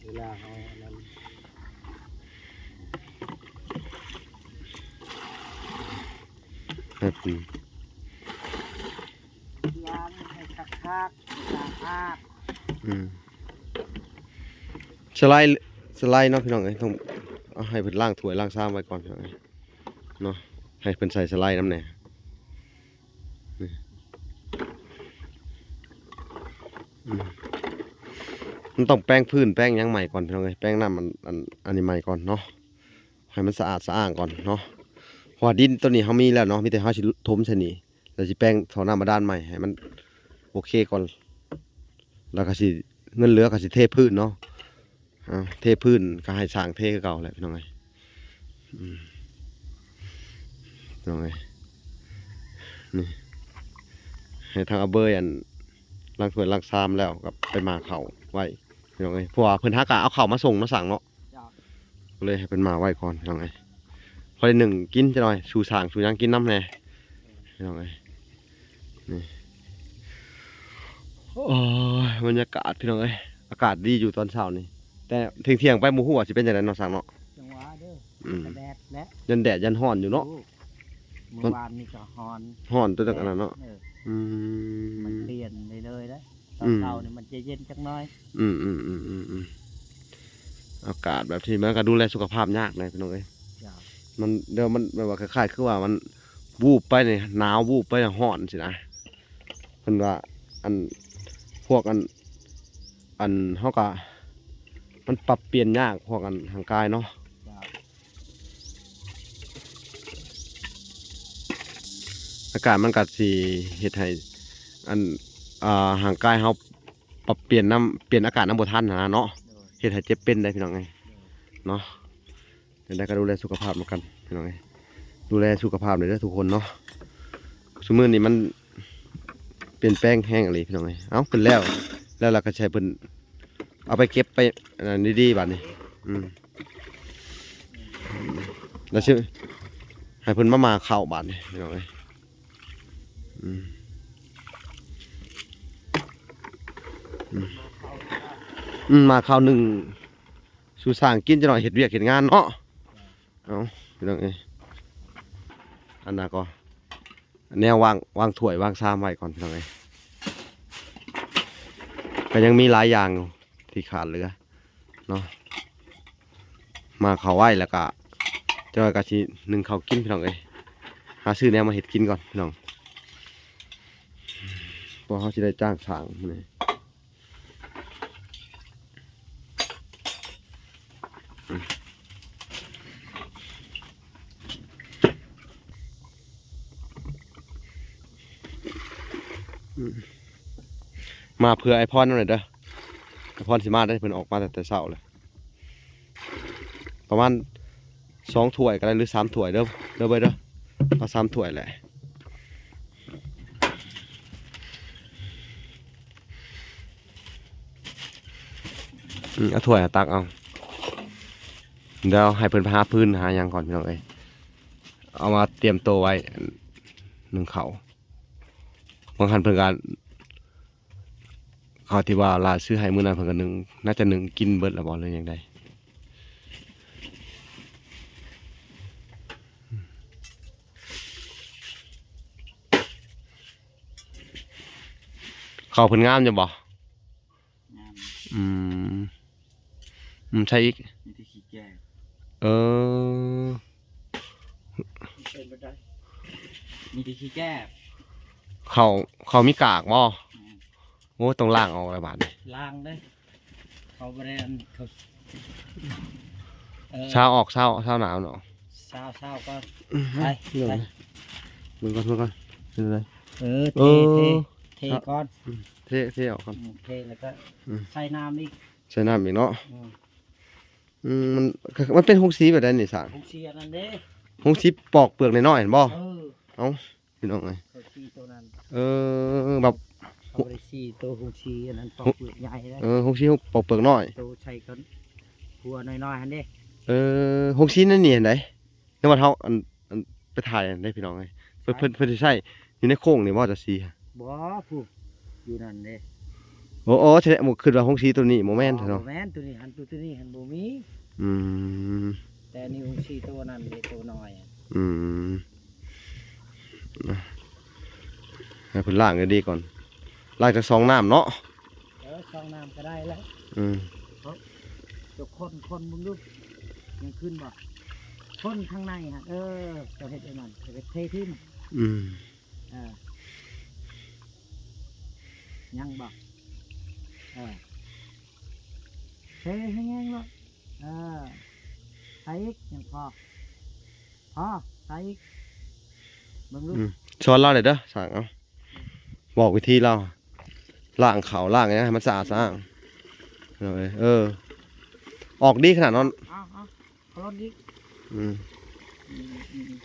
ເວລາເຮົາອັນນັ້ນ ແບບນີ້ ລ້າງໃຫ້ຄັກໆ ສະອາດ ອືມ ສະໄລ ສະໄລເນາະ ພີ່ນ້ອງເອີຍ ຕ້ອງເອົາໃຫ້ເພິ່ນລ້າງຖ້ວຍລ້າງຊາມໄວ້ກ່ອນເນາະ ໃຫ້ເພິ່ນໃສ່ສະໄລນຳແດ່ ນີ້ ອືມ ມັນຕ້ອງແປງພື້ນແປງຫຍັງໃໝ່ກ່ອນ ພີ່ນ້ອງເອີຍ ແປງນ້ຳ ອັນ ອັນ ອັນນີ້ໃໝ່ກ່ອນເນາະ ໃຫ້ມັນສະອາດສະອ້າງກ່ອນເນາະ ເພາະວ່າດິນໂຕນີ້ເຮົາມີແລ້ວເນາະ ມີແຕ່ເຮົາຊິຖົມໃສ່ນີ້ ແລ້ວຊິແປງທໍ່ນ້ຳບາດານໃໝ່ໃຫ້ມັນໂອເຄກ່ອນ ແລ້ວກໍຊິ ເງິນເຫຼືອກໍຊິເທພື້ນເນາະ ອ່າ ເທພື້ນກໍໃຫ້ຊ່າງເທຄືເກົ່າແຫຼະ ພີ່ນ້ອງເອີຍ. ອືມ ພີ່ນ້ອງເອີຍ ນີ້ ໃຫ້ທາງອາເບີຍ ອັນ ລ້າງຖ້ວຍລ້າງຊາມແລ້ວກໍໄປໝ່າເຂົ້າໄວ້ ພີ່ນ້ອງເອີຍ. ເພາະວ່າເພິ່ນຫາກະເອົາເຂົ້າມາສົ່ງເນາະ ຊ່າງເນາະ. ເຈົ້າ. ກໍເລີຍໃຫ້ເພິ່ນໝ່າໄວ້ກ່ອນ ພີ່ນ້ອງເອີຍ. ພໍໄດ້ໜຶ້ງກິນຈັກໜ່ອຍ ສູ່ຊ່າງສູ່ຫຍັງກິນນຳແດ່ ພີ່ນ້ອງເອີຍ. ນີ້ ໂອ້ຍ ບັນຍາກາດ ພີ່ນ້ອງເອີຍ ອາກາດດີຢູ່ຕອນເຊົ້ານີ້ ແຕ່ທ່ຽງໆໄປບໍ່ຮູ້ວ່າຊິເປັນຈັ່ງໃດເນາະ ຊ່າງເນາະ. ຈັ່ງຫວະເດີ ອືມ ກະແດດແຫຼະ ຢ້ານແດດຢ້ານຮ້ອນຢູ່ເນາະ. ໂອ້ ມື້ວານນີ້ກໍຮ້ອນ ຮ້ອນຕົວຈັກອັນນັ້ນເນາະ. ເອີ ອືມ ມັນປ່ຽນເລື້ອຍໆເດ້. ຕອນເຊົ້ານີ້ມັນຈະເຢັນຈັກໜ້ອຍ. ອືມໆໆໆໆ ອາກາດແບບທີ່ມັນກໍດູແລສຸຂະພາບຍາກນະ ພີ່ນ້ອງເອີຍ. ເຈົ້າ. ມັນ ດຽວມັນແບບວ່າຄ້າຍໆຄືວ່າມັນວູບໄປນີ້ໜາວ ວູບໄປນີ້ຮ້ອນຊີ້ນະ. ເພິ່ນວ່າ ອັນ ພວກ ອັນ ອັນ ເຮົາກໍ ມັນປັບປ່ຽນຍາກ ພວກ ອັນ ຮ່າງກາຍເນາະ. ເຈົ້າ. ອາກາດມັນກໍຊິເຮັດໃຫ້ ອັນ ອ່າ ຮ່າງກາຍເຮົາປັບປ່ຽນນຳ ປ່ຽນອາກາດນຳບໍ່ທັນຫັ້ນນະເນາະ. ໂດຍ. ເຮັດໃຫ້ເຈັບເປັນໄດ້ ພີ່ນ້ອງເອີຍ ໂດຍ ເນາະ. ຈັ່ງໃດກໍດູແລສຸຂະພາບນຳກັນ ພີ່ນ້ອງເອີຍ ດູແລສຸຂະພາບເດີທຸກຄົນເນາະ. ຊຸມື້ນີ້ມັນປ່ຽນແປງແຮງອີ່ຫຼີ ພີ່ນ້ອງເອີຍ. ເອົ້າ ເພິ່ນແລ້ວ ແລ້ວລະກໍໃຫ້ເພິ່ນ ເອົາໄປເກັບໄປອັນນັ້ນດີໆບາດນີ້. ອືມ ແລ້ວຊິໃຫ້ເພິ່ນມາໝ່າເຂົ້າບາດນີ້ ພີ່ນ້ອງເອີຍ. ອືມ ອືມ ອືມ ໝ່າເຂົ້າໜຶ້ງສູ່ຊ່າງກິນຈັກໜ້ອຍ ເຮັດວຽກເຮັດງານເນາະ. ເອົ້າ ພີ່ນ້ອງເອີຍ ອັນນັ້ນກໍ ແນວວາງ ວາງຖ້ວຍວາງຊາມໄວ້ກ່ອນ ພີ່ນ້ອງເອີຍ. ກໍຍັງມີຫຼາຍຢ່າງຢູ່ທີ່ຂາດເຫຼືອເນາະ. ໝ່າເຂົ້າໄວ້ ແລ້ວກະຈັກໜ້ອຍກໍຊິໜຶ້ງເຂົ້າກິນ ພີ່ນ້ອງເອີຍ. ຫາຊື້ແນວມາເຮັດກິນກ່ອນ ພີ່ນ້ອງ ເພາະເຮົາຊິໄດ້ຈ້າງຊ່າງມື້ນີ້. ມາເພື່ອອ້າຍພອນນຳແດ່ເດີ ອ້າຍພອນຊິມາໄດ້ ເພິ່ນອອກມາຕັ້ງແຕ່ເຊົ້າແລ້ວ. ປະມານສອງຖ້ວຍກໍໄດ້ ຫຼື ສາມຖ້ວຍເດີ ເດີເບີຍເດີ. ເອົາສາມຖ້ວຍແຫຼະ. ອືມ ເອົາຖ້ວຍຕັກເອົາ. ດຽວໃຫ້ເພິ່ນໄປຫາຟືນຫາຫຍັງກ່ອນ ພີ່ນ້ອງເອີຍ. ເອົາມາຕຽມໂຕໄວ້ ໜຶ້ງເຂົ້າ. ບາງຄັນເພິ່ນກໍ ເຂົ້າທີ່ວ່າຫຼານຊື້ໃຫ້ມື້ນັ້ນ ເພິ່ນກໍໜຶ້ງ ໜ້າຈະໜຶ້ງກິນເບິດແລ້ວບໍ່ ຫຼື ຈັ່ງໃດ? ເຂົ້າເພິ່ນງາມຢູ່ບໍ່? ງາມ. ອືມ ອືມ ໃສ່ອີກ ມີແຕ່ຂີ້ແກບ. ເອີ ເປັນໄປໄດ້ ມີແຕ່ຂີ້ແກບ. ເຂົ້າ ເຂົ້າມີກາກບໍ່? ແມ່ນ. ໂອ້ ຕ້ອງລ້າງອອກແລ້ວບາດນີ້ ລ້າງເດ້. ເຂົາບໍ່ໄດ້ອັນ ເຂົາ ເອີ ຊາວອອກ ຊາວ ຊາວໜາວເນາະ ຊາວ ຊາວກ່ອນ. ອືມ ໄປ ໄປ ເບິ່ງກ່ອນ ເບິ່ງກ່ອນ ເປັນຈັ່ງໃດ? ເອີ ເທ ເອີ ເທ ເທກ່ອນ. ອືມ ເທ ເທອອກກ່ອນ. ອືມ ເທແລ້ວກໍ ອືມ ໃສ່ນ້ຳອີກ ໃສ່ນ້ຳອີກເນາະ. ອືມ ອືມ ມັນ ມັນເປັນໂຮງສີແບບໃດນີ້ຊ່າງ? ໂຮງສີອັນນັ້ນເດ້ ໂຮງສີປອກເປືອກນ້ອຍໆ ຫັ້ນບໍ່? ເອີ ເອົ້າ ພີ່ນ້ອງເອີຍ ເຂົາສີໂຕນັ້ນ. ເອີ ແບບ ເຂົາບໍ່ໄດ້ສີໂຕໂຮງສີອັນນັ້ນ ປອກເປືອກໃຫຍ່ເດ້. ເອີ ໂຮງສີປອກເປືອກນ້ອຍ ໂຕໃສ່ກັນຫົວນ້ອຍໆ ຫັ້ນເດ້. ເອີ ໂຮງສີໃນນີ້ຫັ້ນໃດ ແຕ່ວ່າເຮົາ ອັນ ອັນ ໄປຖ່າຍຫັ້ນເດ້ ພີ່ນ້ອງເອີຍ. ເພິ່ນ ເພິ່ນ ເພິ່ນຊິໃຊ້ຢູ່ໃນໂຄ້ງນີ້ບໍ່ ເຈົ້າສີ? ບໍ່ ຜູ້ ຢູ່ນັ້ນເດ້. ໂອ້ ໂອ້ ສະແດງວ່າຄິດວ່າໂຮງສີໂຕນີ້ບໍ່ແມ່ນເນາະ. ບໍ່ແມ່ນ ໂຕນີ້ຫັ້ນ ໂຕ ໂຕນີ້ຫັ້ນບໍ່ມີ. ອືມ ແຕ່ນີ້ໂຮງສີໂຕນັ້ນເດ້ ໂຕນ້ອຍ. ອືມ ໃຫ້ເພິ່ນລ້າງດີໆກ່ອນ ລ້າງຈັກສອງນ້ຳເນາະ. ເອີ ສອງນ້ຳກໍໄດ້ແລ້ວ. ອືມ ເຈົ້າຄົນ ຄົນເບິ່ງດູ ຍັງຂຶ້ນບໍ່? ຄົນຂ້າງໃນຫັ້ນ ເອີ ເຈົ້າເຮັດອັນນັ້ນ ເຮັດເທຖິ້ມ. ອືມ ເອີ ຍັງບໍ່? ເອີ ເທແຮງໆໂລດ. ເອີ ໃສ່ອີກ ຍັງພໍ ພໍ ໃສ່ອີກ. ເບິ່ງດູ ອືມ ສອນລາວແດ່ເດີຊ່າງ. ເອົາ ບອກວິທີລາວ ລ້າງເຂົ້າລ້າງຫຍັງໃຫ້ມັນສະອາດສະອ້າງ. ເອີ ເອີ ອອກດີຂະໜາດນັ້ນ. ເອົາ ເອົາ ເອົາລົດອີກ. ອືມ ອືມ ອືມ ອືມ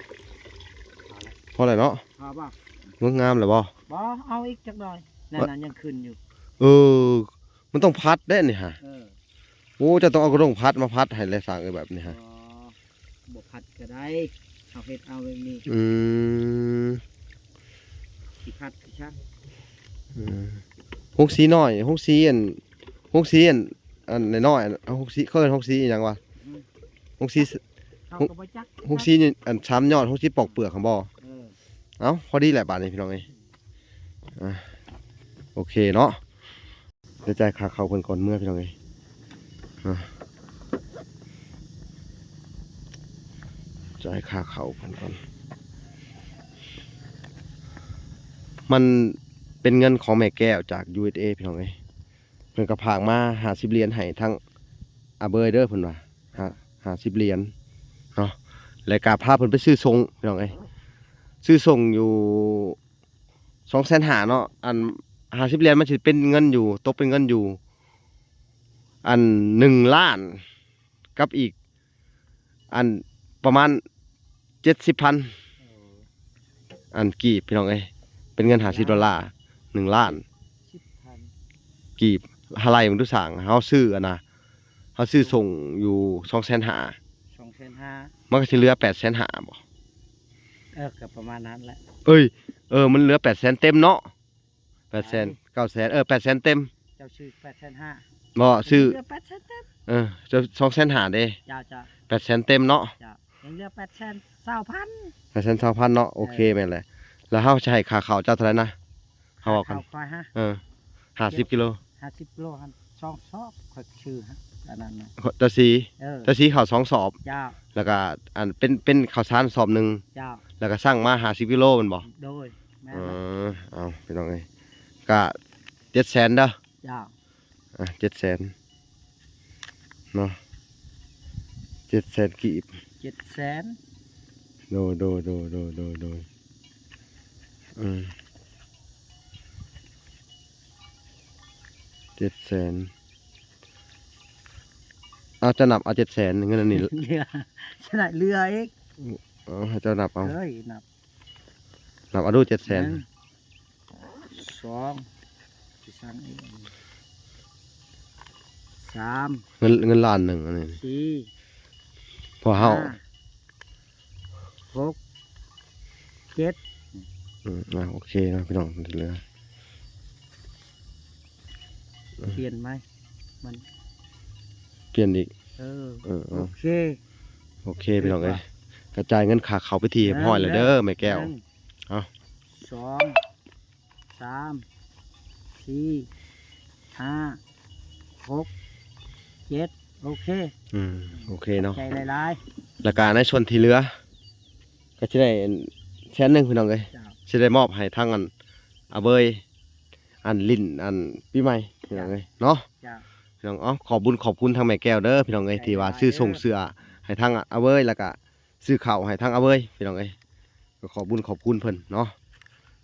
ພໍແລ້ວເນາະ. ພໍບໍ່? ງາມແລ້ວບໍ່? ບໍ່ ເອົາອີກຈັກໜ່ອຍ. ນັ້ນນະ ຍັງຂຶ້ນຢູ່. ເອີ ມັນຕ້ອງພັດເດ້ນີ້ຫາ. ເອີ ໂອ້ ເຈົ້າຕ້ອງເອົາກະດ້ງພັດມາພັດໃຫ້ແລະ ສ້າງເອີ ແບບນີ້ຫາ. ອໍ ບໍ່ພັດກໍໄດ້ ເຮົາເຮັດເອົາແບບນີ້. ອືມ ຊິພັດຄືຊັ້ນ. ອືມ ໂຮງສີນ້ອຍ ໂຮງສີອັນ ໂຮງສີອັນ ອັນນ້ອຍໆ ອັນ ໂຮງສີ ເຂົາເອີ້ນໂຮງສີອີ່ຫຍັງວະ? ອືມ ໂຮງສີ ເຮົາກໍບໍ່ຈັກ ໂຮງສີອັນສາມຍອດ ໂຮງສີປອກເປືອກຫັ້ນບໍ່? ເອີ ເອົ້າ ພໍດີແຫຼະບາດນີ້ພີ່ນ້ອງເອີຍ. ອ່າ ໂອເຄເນາະ. ດຽວຈ່າຍຄ່າເຂົ້າເພິ່ນກ່ອນເມືອພີ່ນ້ອງເອີຍ. ອ່າ ຈ່າຍຄ່າເຂົ້າເພິ່ນກ່ອນ. ມັນເປັນເງິນຂອງແມ່ແກ້ວຈາກ ຢູເອສເອ ພີ່ນ້ອງເອີຍ. ເພິ່ນກໍຝາກມາຫ້າສິບຫຼຽນໃຫ້ທາງອາເບີຍເດີ ເພິ່ນວ່າ ຫ້າ ຫ້າສິບຫຼຽນເນາະ. ແລ້ວກໍພາເພິ່ນໄປຊື້ສົ່ງ ພີ່ນ້ອງເອີຍ. ຊື້ສົ່ງຢູ່ ສອງແສນຫ້າເນາະ. ອັນຫ້າສິບຫຼຽນມັນຊິເປັນເງິນຢູ່ ຕົກເປັນເງິນຢູ່ ອັນໜຶ່ງລ້ານກັບອີກ ອັນປະມານເຈັດສິບພັນ ເອີ ອັນກີບ ພີ່ນ້ອງເອີຍ. ເປັນເງິນຫ້າສິບດອນລາ ໜຶ່ງລ້ານ ສິບພັນ ກີບ. ຫາໄລ່ເບິ່ງດູ ຊ່າງເຮົາຊື້ອັນນະ ເຮົາຊື້ສົ່ງຢູ່ສອງແສນຫ້າ ສອງແສນຫ້າ ມັນກໍຊິເຫຼືອແປດແສນຫ້າບໍ່? ເອີ ກໍປະມານນັ້ນແຫຼະ. ເອີຍ ເອີ ມັນເຫຼືອແປດແສນເຕັມເນາະ. ແປດແສນ ເກົ້າແສນ ເອີ ແປດແສນເຕັມ. ເຈົ້າຊື້ແປດແສນຫ້າ ບໍ່ ຊື້ ເຫຼືອແປດແສນເຕັມ. ເອີ ສອງແສນຫ້າເດ້. ເຈົ້າ ເຈົ້າ ແປດແສນເຕັມເນາະ. ເຈົ້າ ຍັງເຫຼືອແປດແສນຊາວພັນ ແປດແສນຊາວພັນເນາະ. ໂອເຄ ເອີ ແມ່ນແຫຼະ. ແລ້ວເຮົາຈະໃຫ້ຄ່າເຂົ້າເຈົ້າເທົ່າໃດນະ? ເຮົາເວົ້າກັນ ຄ່າເຂົ້າຂ້ອຍຫະ ເອີ ຫ້າສິບກິໂລ ຫ້າສິບກິໂລຫັ້ນ ສອງສອບ ຂ້ອຍຊື້ຫັ້ນ ອັນນັ້ນນະ ຕາສີ ເອີ ຕາສີເຂົ້າສອງສອບ. ເຈົ້າ ແລ້ວກໍອັນເປັນ ເປັນເຂົ້າສານສອບໜຶ່ງ. ເຈົ້າ ແລ້ວກໍສັ່ງມາຫ້າສິບກິໂລແມ່ນບໍ່? ໂດຍ ແມ່ນ. ເອີ ເອົາ ພີ່ນ້ອງເອີຍ ກະເຈັດແສນເດີ. ເຈົ້າ ອ່ະ ເຈັດແສນເນາະ ເຈັດແສນກີບ. ເຈັດແສນ ໂດຍ ໂດຍ ໂດຍ ໂດຍ ໂດຍ ໂດຍ ເອີ ເຈັດແສນ. ເອົາ ເຈົ້ານັບເອົາເຈັດແສນ ເງິນອັນນີ້ ເຫຼືອ ຊະນະເຫຼືອອີກ. ເອົາ ໃຫ້ເຈົ້ານັບເອົາ ເອີຍ ນັບ ນັບເອົາດູ ເຈັດແສນ. ໜຶ່ງ ສອງ ຊິສັ່ງອີກ ສາມ ເງິນ ເງິນລ້ານໜຶ່ງອັນນີ້ ສີ່ ພໍເຮົາ ຫ້າ ຫົກ ເຈັດ. ອືມ ອ່າ ໂອເຄເນາະ ພີ່ນ້ອງ ທີ່ເຫຼືອ ອືມ ປ່ຽນໃໝ່ ມັນ ປ່ຽນອີກ. ເອີ ເອີ ເອີ ໂອເຄ ໂອເຄ ພີ່ນ້ອງເອີຍ ກະຈ່າຍເງິນຄ່າເຂົ້າໄປທີ່ຮຽບຮ້ອຍແລ້ວເດີ ເອີ ແມ່ແກ້ວ. ໜຶ່ງ ເອົາ ສອງ ສາມ ສີ່ ຫ້າ ຫົກ ເຈັດ ໂອເຄ. ອືມ ໂອເຄເນາະ ໃຈຫຼາຍໆ. ແລ້ວກະໃນສ່ວນທີ່ເຫຼືອ ກໍຊິໄດ້ແສນໜຶ່ງ ພີ່ນ້ອງເອີຍ. ເຈົ້າ ຊິໄດ້ມອບໃຫ້ທາງອັນອາເບີຍ ອັນຫຼິ້ນ ອັນປີໃໝ່ ພີ່ນ້ອງເອີຍເນາະ. ເຈົ້າ ພີ່ນ້ອງ ເອົາ ຂອບບຸນຂອບຄຸນທາງແມ່ແກ້ວເດີ ພີ່ນ້ອງເອີຍ ທີ່ວ່າຊື້ສົ່ງເສື້ອໃຫ້ທາງອາເບີຍ ແລ້ວກະ ຊື້ເຂົ້າໃຫ້ທາງອາເວີຍ ພີ່ນ້ອງເອີຍ ກໍຂອບບຸນຂອບຄຸນເພິ່ນເນາະ.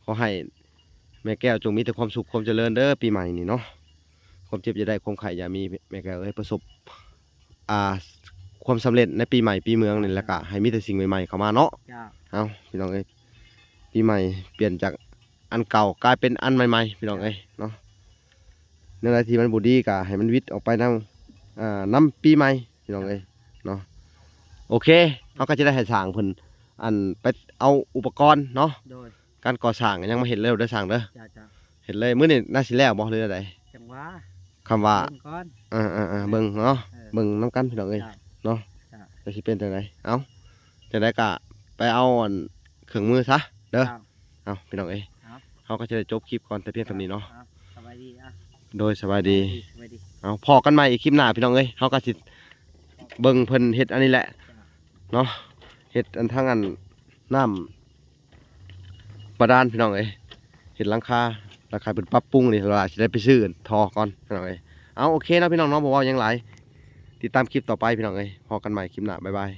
ຂໍໃຫ້ແມ່ແກ້ວຈົ່ງມີແຕ່ຄວາມສຸກຄວາມຈະເລີນເດີ ປີໃໝ່ນີ້ເນາະ. ຄວາມເຈັບຢ່າໄດ້ ຄວາມໄຂ້ຢ່າມີ ແມ່ແກ້ວເອີຍ ປະສົບ ອ່າ ຄວາມສຳເລັດໃນປີໃໝ່ປີເມືອງນີ້ ແລ້ວກະໃຫ້ມີແຕ່ສິ່ງໃໝ່ໆເຂົ້າມາເນາະ. ເຈົ້າ ເອົາ ພີ່ນ້ອງເອີຍ ປີໃໝ່ປ່ຽນຈາກອັນເກົ່າກາຍເປັນອັນໃໝ່ໆ ພີ່ນ້ອງເອີຍເນາະ. ແນວໃດທີ່ມັນບໍ່ດີກໍໃຫ້ມັນຫວິດອອກໄປນຳ ອ່າ ນຳປີໃໝ່ ພີ່ນ້ອງເອີຍເນາະ. ໂອເຄ ເຮົາກໍຈະໄດ້ໃຫ້ຊ່າງເພິ່ນ ອັນ ໄປເອົາອຸປະກອນເນາະ ໂດຍ ການກໍ່ສ້າງຫຍັງມາເຮັດເລີຍເດີຊ່າງເດີ. ເຈົ້າ ເຈົ້າ ເຮັດເລີຍ ມື້ນີ້ໜ້າຊິແລ້ວບໍ່ ຫຼືແນວໃດ? ຈັ່ງວ່າ ຄຳວ່າ ເບິ່ງກ່ອນ ເອີໆໆ ເບິ່ງເນາະ ເອີ ເບິ່ງນຳກັນ ພີ່ນ້ອງເອີຍ ເຈົ້າ ເນາະ ເຈົ້າ ວ່າຊິເປັນຈັ່ງໃດ. ເອົ້າ ຈັ່ງໃດກໍໄປເອົາອັນເຄື່ອງມືຊະເດີ. ເຈົ້າ ເອົ້າ ພີ່ນ້ອງເອີຍ ເອົ້າ ເຮົາກໍຈະໄດ້ຈົບຄລິບກ່ອນແຕ່ພຽງເທົ່ານີ້ເນາະ. ເອົ້າ ສະບາຍດີ ອ່ະ ໂດຍ ສະບາຍດີ ສະບາຍດີ ສະບາຍດີ. ເອົ້າ ພໍ້ກັນໃໝ່ອີກຄລິບໜ້າ ພີ່ນ້ອງເອີຍ ເຮົາກໍຊິເບິ່ງເພິ່ນເຮັດອັນນີ້ແຫຼະ ເຈົ້າ ເນາະ ເຮັດອັນທາງອັນນ້ຳ ບາດານ ພີ່ນ້ອງເອີຍ ເຮັດຫຼັງຄາ ຫຼັງຄາເພິ່ນປັບປຸງນີ້ ລະຊິໄດ້ໄປຊື້ທໍ່ກ່ອນ ພີ່ນ້ອງເອີຍ. ເອົາ ໂອເຄເນາະ ພີ່ນ້ອງເນາະ ບໍ່ເວົ້າຫຍັງຫຼາຍ ຕິດຕາມຄລິບຕໍ່ໄປ ພີ່ນ້ອງເອີຍ ພໍ້ກັນໃໝ່ຄລິບໜ້າ ບາຍບາຍ.